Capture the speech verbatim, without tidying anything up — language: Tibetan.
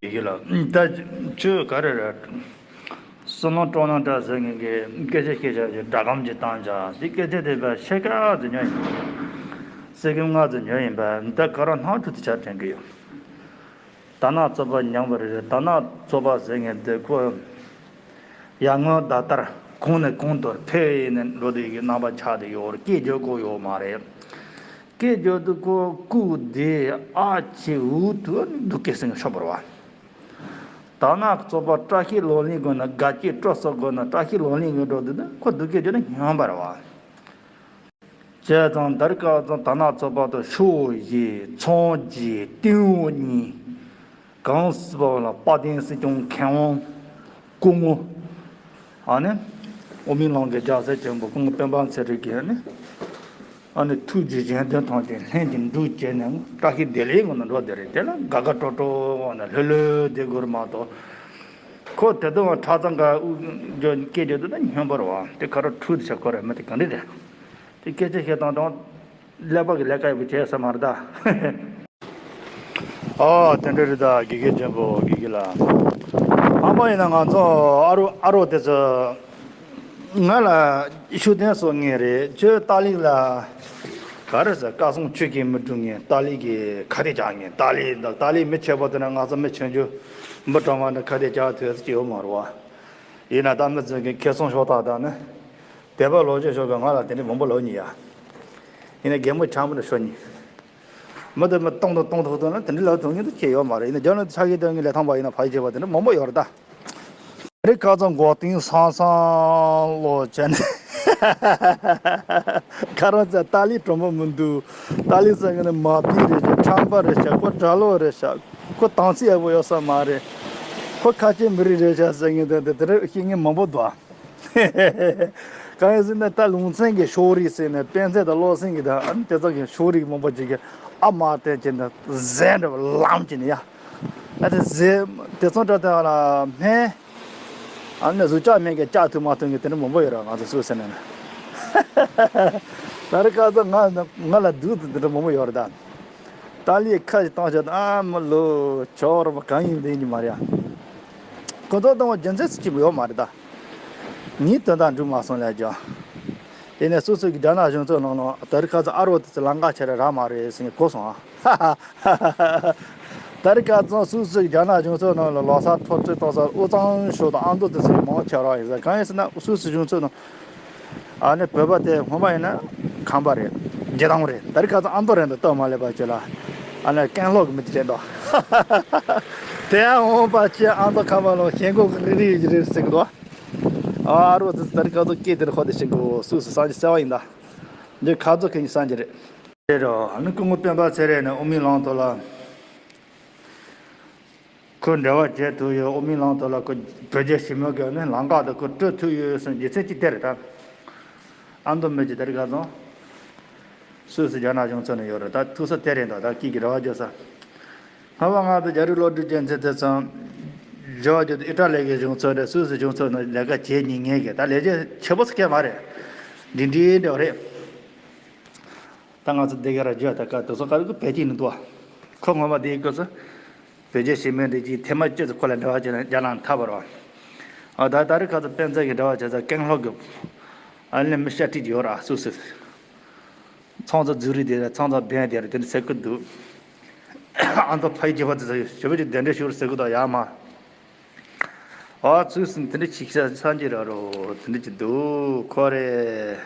ཡི་གེ་ལ། ད་ཁྱོད་ག་རེ་རེད། བསོད་ནམས་སྤྲོ་སྣང་བཀྲ་ཟེར་མཁན་གྱི་སྐད་ཆ་བཤད་བྱ་ཞིག་སྒྲ་སྒམ་གྱི་བཏང་བྱ་འདི་སྐད་ཆ་དེ་བས་ཤེས་ཀ་ཟེར་ཉོ་ཡིན། སེ་ཀེམ་ལྔ་ཟེར་ཉོ་ཡིན་པ་འདི་ག་རང་སྣང་ཕྲུག་ཏུ་ཆ་དྲན་གི་ཡོད། དར་ནག་བཙོག་པ་མྱངས་པ་རེད། དར་ནག་བཙོག་པ་ཟེར་མཁན་དེ་ཁོ་ཡར་ངོའི་ཟླ་ལྟར་གོང་ནས་གོང་དུ་འཕེལ་ནས་འགྲོ་བསྡད་ཀྱི་རྣམ་པ་ཆགས་བསྡད་ཡོད་རེད། སྐད་རྒྱག་དགོས་ཡོད་མ་རེད། སྐད་རྒྱག་དུས་ཁོ་ལྐུགས་བསྡད་ཨ་ཆེ་འུ་ཐུག་སྡུག་སྐད་སེང་ཤོར་བ་རེད་བ། དར་ནག་བཙོག་པ་བཀྲ་ཤིས་ལོ་ལིང་དགོས་ན། དགའ་སྐྱིད་སྤྲོ་ཚོགས་དགོས་ན། བཀྲ་ཤིས་ལོ་ལིང་གི་འགྲོ་དུས་ན་ཁོ་སྡུག་སྐད་རྒྱག་ན་སྙམ་པ་རེད་བ། བྱས་ཙང་དར་དཀར་ཚང་དར་ནག་བཙོག་པ་དང་ཕྱོགས་བཞི་ཚོང་བརྒྱད་སྟེང་འོག་གཉིས། གང་སྲིད་པ་ལ་དཔལ་ལྡན་སྲིད་སྐྱོང་མཁས་དབང་སྐུ་ངོ་ཨ་ནི་དབུ་མའི་ལམ་གྱི་རྒྱལ་སྲས་ཆེན་པོ་སྐུ་ངོ་སྤེན་པ་ཚེ་རིང་གིས་ཨ་ནི་ཨ་ནི་ཐུགས་རྗེ་གཞན་དོན་ཐམས་ཅད་ལྷན་ཅིག་འགྲུབ་བྱས་ནས་བཀྲ་ཤིས་བདེ་ལེགས་ངོ་ནས་འགྲོ་བསྡད་རེད། དེ་ལ་དགའ་དགའ་སྤྲོ་སྤྲོ་འོང་ནས་ལྷོད་ལྷོད་བསྡད་དགོས་རེད་མ་གཏོགས། ཁོ་དེ་དུས་ཁྲག་ཚང་ག་དབུ་སྐད་རྒྱག་དུས་ན་སྙམ་པ་རེད་བ། དེ་ག་རེ་འཁྲུག་དེ་བྱ་ཁོ་རེད་མ་དེ་ག་འདྲ་རེད། དེ་སྐད་ཆ་བཤད་སྟངས་དང་ཀླད་པ་གི་ལས་ཀ་ཡག་པོ་བྱས་ས་མ་རེད་ད། ཨོ་དེ་འདྲ་རེད་ད། དགེ་རྒན་ཆེན་པོ་དགེ་རྒན་ལགས། ཨ་མ་ཡིན་ན་ང་ཚོ་ཨ་རོ་ཨ་རོ་དེ་ཚོ་ང་ལ་ཤུགས་ལྡན་བཟོ་མཁན་རེད། ཁྱོད་ཏཱ་ལི་ལ་ག་རེ་ཟེར། བཀའ་གསུང་ཆོས་ཀྱི་མི་སྒྲུབ་མཁན། ཏཱ་ལི་གི་ཁ་གཏད་བཅག་མཁན། ཏཱ་ལི་དང་ཏཱ་ལི་མི་ཆེ་པོ་དེ་ན་ང་ཚོ་མི་ཆུང་ཆུང་མི་གྲངས་མང་ནས་ཁ་གཏད་བཅག་ཐུབ་ས་ཅི་ཡོད་མ་རེད་བ། ཡིན་ན་ད་མི་ཚོས་ཀྱི་ཁེ་བཟང་ཤོར་སྟངས་དང་ནི། དད་པ་ལོག་སྤྱོད་ཤོར་བའི་ང་ལ་དེ་འདྲའི་མང་པོ་ལབ་མྱོང་ཡ། ཡིན་ན་གད་མོ་ཆེན་པོ་འདྲ་ཤོར་མྱོང་། མི་དེ་མི་སྟོང་དང་སྟོང་ཐོག་ཐོག་ན་དེ་འདྲའི་ལབ་ཐུབ་མཁན་དེ་ཅི་ཡོད་མ་རེད། ཡིན་ན་རྒྱ་ནག་ཆ་གི་དོན་གྱི་ལས་ཐམས་པ་ཡིན་ན་ཕ་ཡི་བྱེད་པ་དེ་འདྲ་མང་པོ་ཡོད་རེད་ད། རི་ཁ་ཚང་མགོ་སྟེང་སང་སང་ལོ་བྱས་ནས། ཁ་རང་ཚ་ཏཱ་ལི་གྲོང་པ་མི་འདུག་ཏཱ་ལི་ཟེར་མཁན་ནི་མ་བདེ་རེད་ཤག་ཁྲམ་པ་རེད་ཤག་ཁོ་དགྲ་ལོ་རེད་ཤག་ཁོ་དང་ཚིག་ཡག་པོ་ཡོད་ས་མ་རེད། ཁོ་ཁ་ཆེ་མི་རིགས་རེད་ཤག་ཟེར་མཁན་དེ་དེ་དེ་འདྲ་བཤད་མཁན་མང་པོ་འདུག་གང་ཡིན་ཟེར་ན་ད་ལུང་ཚན་གྱི་ཕྱོགས་རིས་ཟེར་ནས་དཔེ་མཛོད་དང་བློ་སེང་གི་ད་ཨ་ནི་དེ་ཚོ་གི་ཕྱོགས་རིས་མང་པོ་ཅིག་གི་ཨ་མ་བསྟན་ཅིག་ནས་ཟས་འདྲ་བ་ལམ་ཅིག་ནས་ཡ། ཨ་དེ་ཟས་དེ་ཚོ་འདྲ་དེ་ལ་སྨན་ཨ་ནི་གཟུགས་ཅག་སྨན་གྱི་བཅག་ཐུབ་མ་ཐུབ་གི་དེ་འདྲ་མང་པོ་ཡོད་ར། ང་ཚོ་སུ་ཟེར་ན་ན་ད་རེ་ཁ་ཚ་ང་ང་ལ་སྡུག་དེ་འདྲ་མང་པོ་ཡོད་ར་ད། ཏཱ་ལིའི་ཁ་ཞིག་བཏང་བྱས་ཨ་མ་ལོ་ཆོག་ར་བ་གང་ཡིན་དེ་ཡིན་གྱི་མ་རེད་ཡ། ཁོ་ཚོ་བཏང་བ་རྒྱུ་མཚན་སུ་གཅིག་པུ་ཡོད་མ་རེད་ད། ངའི་དོན་དག་འགྲུབ་མ་སོང་ལས་ཀྱང་། དེ་ནས་སོ་སོ་གི་རྒྱ་ནག་གཞུང་ཚབ་ནང་ལ་ད་རི་ཁ་ཚ་ཨ་རོ་དེ་ཚོ་ལམ་ཁ་ཕྱེ་ར་རག་མ་རེད་ཟེར་ནས་གོ་སོང་ཨ། ད་རི་ཁ་ཚ་སོ་སོ་གི་རྒྱ་ནག་གཞུང་ཚབ་ནང་ལ་ལོ་གསར་འཕྲོ་མཐུད་གཏོང་ས་དབུས་གཙང་ཕྱོགས་དང་ཨ་མདོ་དེ་ཚོ་མང་ཆེ་རག་ཡིན་ཟེར། གང་ཡིན་ཟེར་ན་སོ་སོ་གཞུང་ཚབ་ནང་། ཨ་ནི་བོད་པ་དེ་སྔོན་མ་ཡིན་ན་ཁམས་པ་རེད། རྒྱ་དམར་རེད། ད་རི་ཁ་ཚ་ཨ་མདོ་རེད་འདུག་སྟབས་མ་ལེགས་པ་ཅིག་ལ། ཨ་ནི་ཀན་ལྷོ་གི་མི་དེ་རེད་འདུག་དེ་ཡང་འོང་པ་ཅི་ཨ་མདོ་ཁམས་པ་ལོ་ཞེན་ཁོག་གི་རི་རི་རི་རི་ཟེར་གི་འདུག་ཨ་རོ་དེ་ད་རི་ཁ་ཚ་སྐད་དེར་ཧོ་དེ་ཞེན་ཁོག་སུ་སུ་སངས་རྒྱས་གསལ་བ་ཡིན་ད། འདི་ཁ་ཚ་ཁེ་ཉིན་སངས་རྒྱས་རེད། རེད་རོ། ཨ་ནི་སྐུ་ངོ་སྤེན་པ་ཚེ་རིང་ནས་དབུ་མའི་ལམ་ཐོག་ལ། ཁོས་འབྲེལ་བ་བྱེད་ཐུབ་ཡོད། དབུ་མའི་ལམ་ཐོག་ལ་ཁོ་བོད་རྒྱ་ཞི་མོལ་གྱི་ནི་ལམ་ཁ་དུ་ཁོ་སྤྲོད་ཐུབ་ཡོད་ཟེར་རྒྱུ་མཚན་གཅིག་དེ་རེད་ད། ཨ་མདོ་མི་གཅིག་དེ་རིང་ཁ་སང་སུད་སི་རྒྱ་ནག་གཞུང་ཚབ་ནས་ཡོད་རེད་ད། ཐུག་ས་དེ་རེད་འདུག་ད་སྐད་ཀྱི་རེ་བ་བརྗོད་ས། སྔ་བ་ང་ཚོ་རྒྱ་རིགས་སློབ་ཕྲུག་ཅན་ཚོས་དེ་ཚང་བརྗོད་བརྗོད་དུ་ཨི་ཊ་ལི་གི་གཞུང་ཚབ་རེད། སུད་སི་གཞུང་ཚབ་ནས་ལས་ཀ་བྱེད་མྱོང་མཁན་གྱི་ད་ལས་བྱེད་ཆེ་པོ་ཟེར་མཁན་མ་རེད། འདི་འདྲའི་འདྲ་བ་རེད། ད་ང་ཚོ་འདི་ག་ར་བརྗོད་ད་ག་དེ་ཚོ་ག་རེ་གི་བེད་ཀྱི་མི་འདུག་ཁོ་ངོ་མ་དེའི་སྐབས་སུ་བོད་རྒྱ་ཞི་མོལ་འདི་གཅིག་ཐེངས་མ་གཅིག་ཏུ་ཁོ་ལ་འབྲེལ་བ་བྱས་ན་རྒྱ་ནག་འཐབ་པ་རེད། ཨ་ད་ད་རི་ཁ་ཚ་སྤེན་ཚེ་གི་འབྲེལ་བ་བྱས་ཚ་ཀན་ལྷོ་གི་ཨ་ནི་མི་ཤ་ཁྲིད་ཀྱི་ཡོད་ར། སུད་སི་ཚང་ཚ་ཛུ་རི་དེ་ར་ཚང་ཚ་བན་དེ་ར་དེ་འདྲ་ཟེར་གི་འདུག་ཨ་མདོ་ཕ་ཡི་རྒྱུད་པ་དེ་ཚོ་ཞེ་པོ་ཅིག་གདན་འདྲེན་ཞུ་རུ་ཟེར་གི་འདུག་ཡ་མ། ཨ་ཚུལ་སུ་དེ་འདྲ་ཅིག་ཤ་ཚ་འཇི་ར་རོ་དེ་འདྲ་ཅིག་འདུག་ཁོ་རེ།